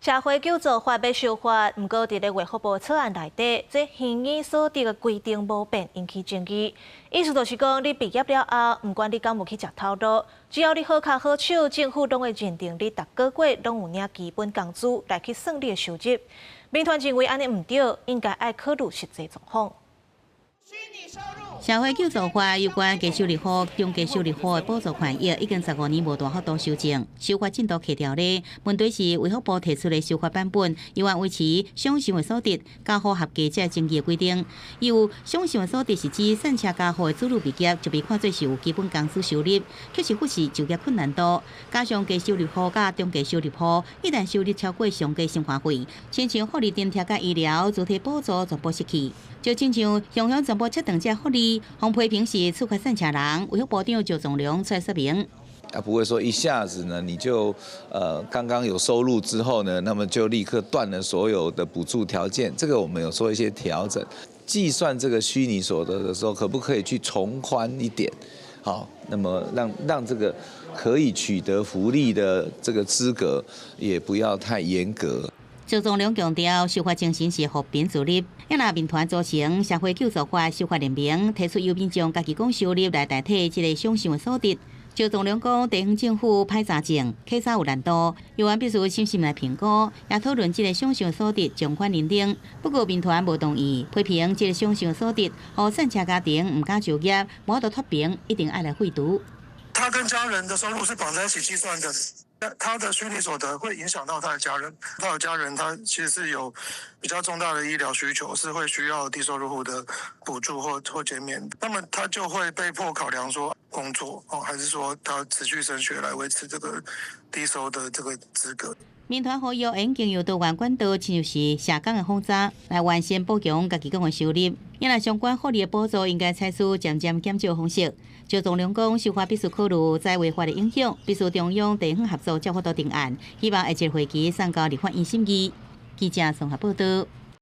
社會救助法欲修法，毋過佇咧衛福部草案內底，這虛擬所得的規定無變，引起爭議。意思就是講，你畢業了後，毋管你敢有去食頭路，只要你好跤好手，政府攏會認定你逐個月攏有領基本工資來去算你的收入。民團認為按呢毋對，應該愛考慮實際狀況。社會救助法有關低收入戶、中低收入戶的補助權益，已經15年無大幅度修正，修法進度卡佇咧。問題是衛福部提出的修法版本，猶原維持想像的所得加戶合計這爭議的規定。有想像的所得是指散赤家戶的子女畢業就被看做是有基本工資收入，卻是忽視就業困難度。加上低收入戶佮中低收入戶，一旦收入超過上低生活費，親像福利津貼佮醫療、主體補助全部失去。就親像鄉鄉全部切斷這福利，予批評是處罰散赤人，衛福部長趙宗龍出來說明。啊，不會說一下子呢，你就剛剛有收入之後呢，那麼就立刻斷了所有的補助條件。這個我們有做一些調整，計算這個虛擬所得的時候，可不可以去從寬一點？好，那麼讓這個可以取得福利的這個資格也不要太嚴格。趙宗龍強調，修法精神是扶貧自立。也若民團組成社會救助法修法聯盟，提出由民眾家己講收入來代替這個想像的所得。趙宗龍講，地方政府歹查證，稽查有難度，猶原必須審慎來評估，也討論這個想像所得從寬認定。不過民團無同意，批評這個想像所得，予散赤家庭毋敢就業，無法度脫貧，一定愛來廢除。他跟家人的收入是綁在一起計算的。他的虛擬所得會影響到他的家人，他有家人，他其實是有比較重大的醫療需求，是會需要低收入戶的補助或減免，那麼他就會被迫考量說工作哦，還是說他持續升學來維持這個低收的這個資格。民團呼籲應經由多元管道，親像是社工的訪查，來完善補強家己講的收入。因為相關福利的補助應該採取漸漸減少方式。趙宗龍講，修法必須考慮在違法的影響，必須中央地方合作才有法度定案。希望下一個會期送交立法院審議。記者綜合報道。